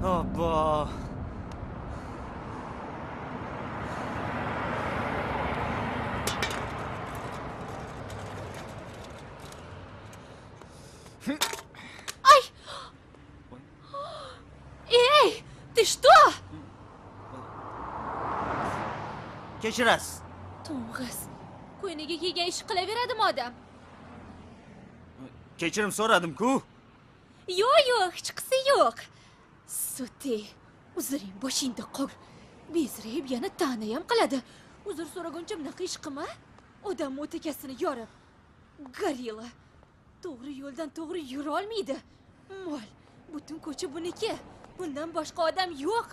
Obbo. Ay! Ey, ты что? Kechirasiz. To'ng'iz. Ko'yniga kiygan ish qilaveradimi odam? Kechirim so'radim-ku. Yo'q, yo'q, hechqisi yo'q. Suti, uzring boshingda qol. Bezrayib yana ta'na ham qiladi. Uzr so'raguncha bunaqa ish qilma. Odam o'takasini yorib. Gorilla. To'g'ri yo'ldan to'g'ri yura olmaydi. Mol, butun ko'cha buniki. Bundan boshqa odam yo'q.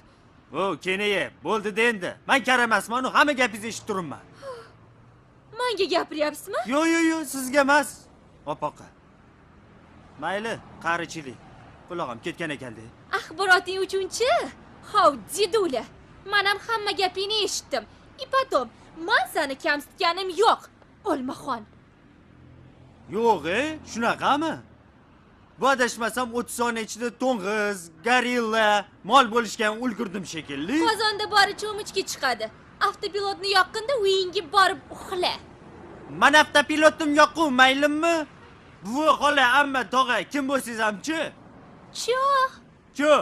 O, kenaye, bo'ldi endi. Men kar emasman, hamma gapingizni eshitib turibman. Menga gapiryapsizmi? Yo'q, yo'q, yo'q, sizga emas. Opoqa. Mayli, qarichilik. Qulog'im ketgan ekan-da. Axboroting uchunchi? Hov, didula. Men ham hamma gapingni eshitdim. И потом, men seni kamsitganim yo'q, Olmaxon. Yo'q, shunaqami? Bu adashmasam 30 soniya ichida to'ng'iz, gorilla, mol bo'lishga ham ulgurdim shekilli. Qozonda bori cho'michki chiqadi. Avtopilotni yoqqinda uyingga borib uxla. Men avtopilotim yo'q-ku, maylimmi? Buvi, xola, amma, tog'a, kim bo'lsangiz hamchi? Cho. Cho.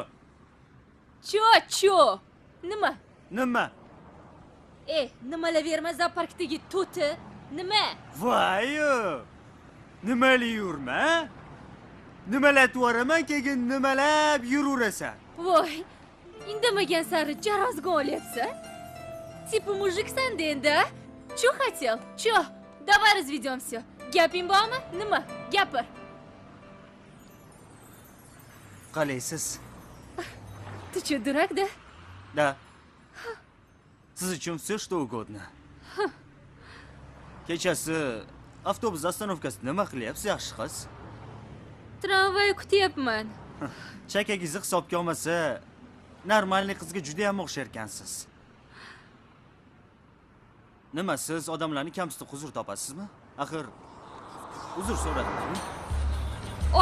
Cho, cho. Nima? Nima? Nimalaverma zooparkdagi to'ti. Nima? Voy-yo. Nimali yurma? Nimalatib yuboraman, keyin nimalab yururasan. Voy, indamagan sari jarozga olyapsan. Типа мужик san endi, a? Чё хотел? Чё? Давай разведёмся. Gaping bormi? Nima? Gapir. Qalaysiz? Ты чё, дурак, да? Да. Siz uchun все что угодно. Kechasi avtobus ostanovkasida nima qilyapsiz, yaxshi qiz? Tramvay kutyapman. Chakagingizni hisobga olmasa, normalniy qizga juda ham o'xshar ekansiz. Nima, siz odamlarni kamsitib huzur topasizmi? Axir uzr so'radim-ku.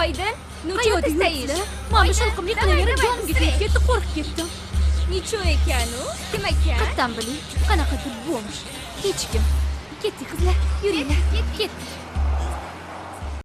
Oydin, ну чё ты стоишь? Mana shu qilib qilaverib jonimga tegib ketdi, qo'rqib ketdim. Ничего ekan u? Kim ekan? Qayerdan biling? Qanaqadir bomj. Hech kim. Ketdik qizlar, yuringlar. Ketdik.